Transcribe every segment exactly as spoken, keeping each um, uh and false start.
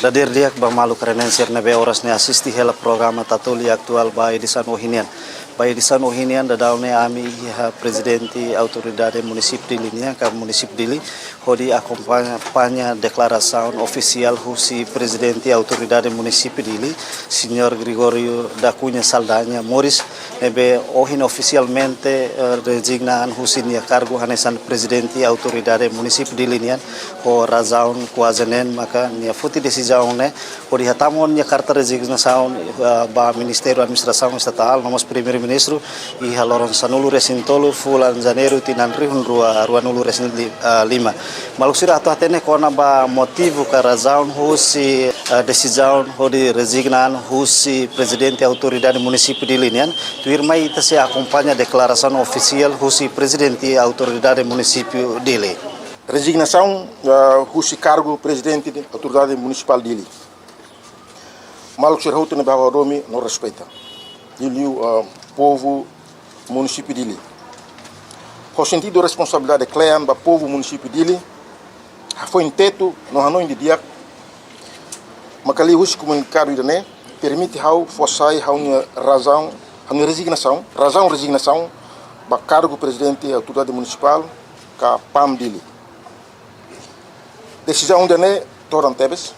Dadeer di'ak ba maluk renenser ne'ebé oras ne'e asiste hela programa Tatoli Atuál ba edisaun ohin nian. Ba edisaun ohin nian daudaun ne'e ami iha Prezidente Autoridade Munisípiu Dili nian, ka Munisípiu Dili, hodi akompaña, akompaña deklarasaun ofisiál husi Prezidente Autoridade Munisípiu Dili, Señór Gregório da Cunha Saldanha Moris, ne'ebé ohin ofisialmente, eh, rezigna an husi nia kargu hanesan Prezidente Autoridade Munisípiu Dili nian, ho razaun kuaze neen maka nia foti desizaun ne'e, hodi hatama nia karta rezignasaun, eh, ba Ministériu Administrasaun Estatál, no mós Primeiru-Ministru, iha loron sanulu-resin-tolu fulan Janeiru tinan rihun rua, ruanulu-resin-li-, eh, lima. Maluk sira atu hatene kona-ba motivu ka razaun husi, eh, desizaun hodi rezigna an husi Prezidente Autoridade Munisípiu Dili nian, tuirmai ita sei akompaña deklarasaun ofisiál husi Prezidente Autoridade Munisípiu Dili. Rezignasaun, eh, husi kargu Prezidente de Autoridade Munisipál Dili. Maluk sira hotu ne'ebé ha'u hadomi no respeita. Liuliu, eh, povu Munisípiu Dili. Ho sentidu responsabilidade kle'an ba povu Munisípiu Dili, hafoin tetu no hanoin didi'ak, maka liuhusi komunikadu ida-ne'e, permite ha'u fó sai ha'u-nia razaun, ha'u-nia rezignasaun, razaun rezignasaun ba kargu Prezidente Autoridade Munisipál, ka PAM Dili. Desizaun ida-ne'e todan tebes,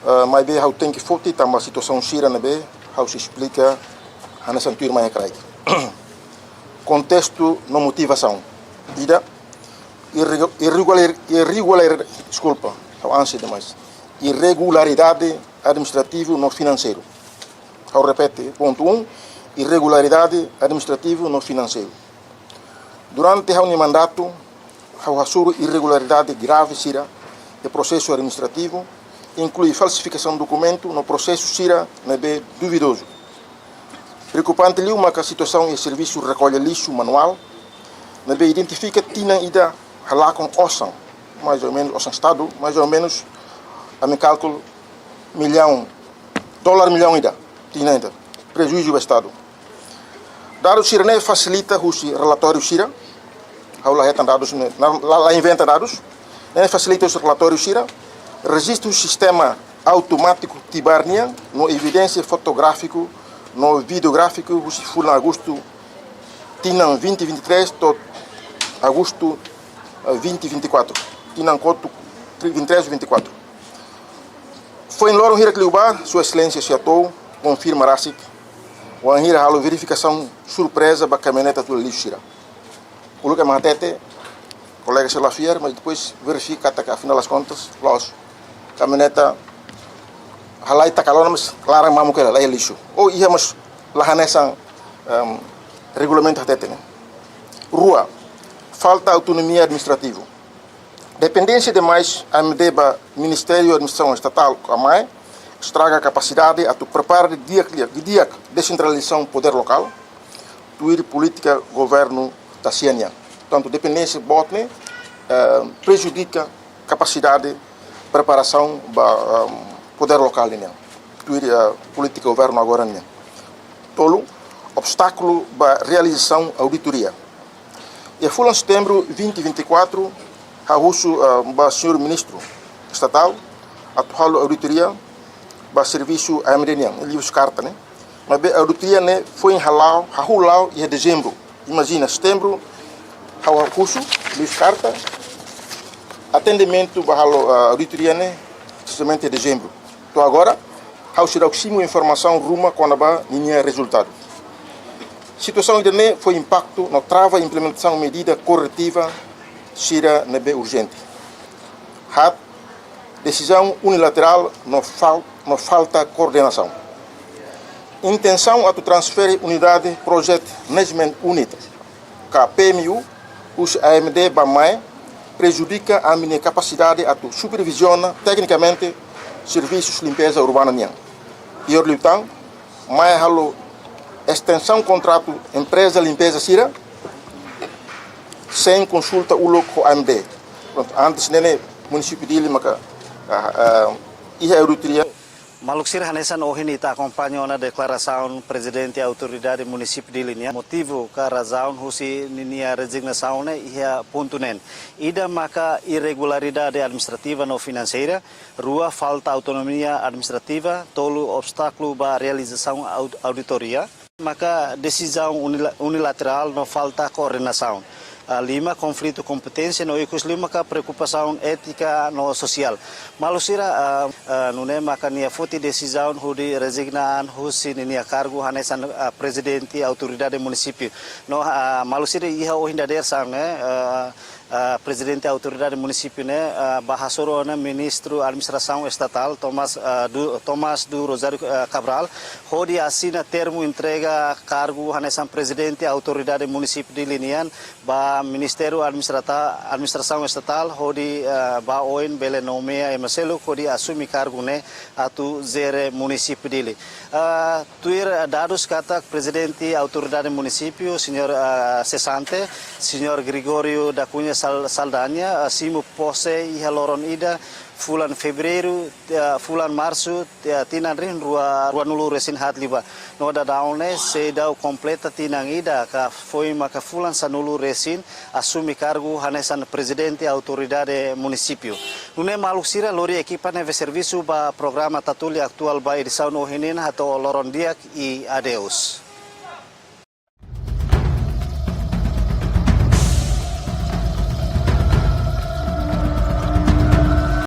eh, maibé ha'u tenke foti tanba situasaun sira ne'ebé ha'u sei esplika hanesan tuirmai iha kraik. Kontestu no motivasaun. Ida, irregu-, irregular-, irregular-, deskulpa, ha'u ansi demais. Irregularidade administrativu no finanseiru. Ha'u repete, pontu um, irregularidade administrativu no finanseiru. Durante ha'u-nia mandatu, ha'u hasoru irregularidade grave sira iha prosesu administrativu, inklui falsifikasaun dokumentu no prosesu sira ne'ebé duvidozu. Preokupante liu maka situasaun iha servisu rekolla lixu manuál, ne'ebé identifika tinan ida halakon osan, mais ou menus osan Estadu, mais ou menus, ami kalkula millaun, dolar millaun ida, tinan ida, prejuízu ba Estadu. Dadus sira-ne'e fasilita husi relatóriu sira, ha'u la hetan dadus ne'e, la, la, la inventa dadus, ne'e fasilita husi relatóriu sira, rejistu sistema automátiku TBAR nian, no evidénsia fotográfiku no videográfiku husi fulan Agostu tinan vinte vinte e três to'o Agostu, eh, vinte vinte e quatro, tinan kotuk vinte e três vinte e quatro. Foin loron hirak liubá, Sua Exelénsia Siatou konfirma rasik, wainhira halo verifikasaun surpreza ba kamioneta tula lixu sira. Uluk ema hatete, kolega sira la fiar, mas depois verifika katak afinál das contas, loos. Kamioneta halai taka lona, mas laran mamuk hela, la iha lixu. Ou iha, mas la hanesan, em, regulamentu hatete ne'e. Rua, falta autonomia administrativu. Dependénsia demais AMD ba Ministériu Administrasaun Estatál ka MAE estraga kapasidade atu prepara didi'ak, didi'ak desentralizasaun podér lokál, tuir polítika governu Taxian nian. Portantu, dependénsia boot ne'e, eh, prejudika kapasidade preparasaun ba, eh, podér lokál nian, tuir, eh, polítika governu agora nian. Tolu, obstákulu ba realizasaun auditoria. Iha fulan Setembru vinte vinte e quatro, ha'u husu, ah, ba Señór Ministru Estatál atu halo auditoria ba servisu AMD nian, liuhusi karta ne'e. Maibé auditoria ne'e foin hala'o, hahú la'o iha Dezembru. Imajina, Setembru ha'u husu, liuhusi karta, atendimentu ba halo, ah, auditoria ne'e somente Dezembru. To'o agora, ha'u seidauk simu informasaun ruma kona-ba ninia rezultadu. Situasaun ida-ne'e fó impaktu no trava implementasaun medida korretiva sira ne'ebé urjente. Haat, desizaun unilaterál no fal-, no falta koordenasaun. Intensaun atu transfere unidade Project Management Unit, ka PMU, husi AMD ba MAE, prejudika ami-nia kapasidade atu superviziona teknikamente servisus limpeza urbana nian. Piór liután, MAE halo estensaun kontratu empreza limpeza sira sein konsulta uluk ho AMD. Prontu, antes ne'e Munisípiu Dili maka, ah, ah, iha auditoria. Maluk sira, hanesan ohin ita akompaña ona deklarasaun Prezidente Autoridade Munisípiu Dili nian, motivu ka razaun husi ninia rezignasaun ne'e iha pontu neen. Ida maka irregularidade administrativa no finanseira, rua falta autonomia administrativa, tolu obstákulu ba realizasaun aud-, auditoria, maka desizaun unila-, unilaterál no falta koordenasaun. Ah, lima, konflitu kompeténsia no ikus liu maka preokupasaun étika no sosiál. Maluk sira, ah, ah, nune'e maka nia foti desizaun hodi rezigna an husi ninia kargu hanesan, ah, Prezidente Autoridade Munisípiu. No, ah, maluk sira, iha ohin dadeer-saan ne'e, ah, ah, Prezidente Autoridade Munisípiu ne'e, ah, bá hasoru ona Ministru Administrasaun Estatál, Tomás, ah, do, Tomás do Rosário, ah, Cabral, hodi asina termu entrega kargu hanesan Prezidente Autoridade Munisípiu Dili nian ba Ministériu Administrata-, Administrasaun Estatál, hodi, ah, ba oin bele nomeia ema seluk hodi asume kargu ne'e atu jere Munisípiu Dili. Ah, tuir, ah, dadus katak Prezidente Autoridade Munisípiu, Señór, ah, sesante, Señór Gregório da Cunha Sal-, Saldanha, ah, simu pose iha loron ida, fulan Fevereiru, ah, fulan Marsu, ah, tinan rihun rua, ruanulu resin haat liubá. No daudaun ne'e seidauk kompleta tinan ida, ka foin maka fulan sanulu resin asume kargu hanesan Prezidente Autoridade Munisípiu. Nune'e maluk sira, lori ekipa ne'ebé servisu ba programa Tatoli Atuál ba edisaun ohin nian hato'o loron di'ak i adeus.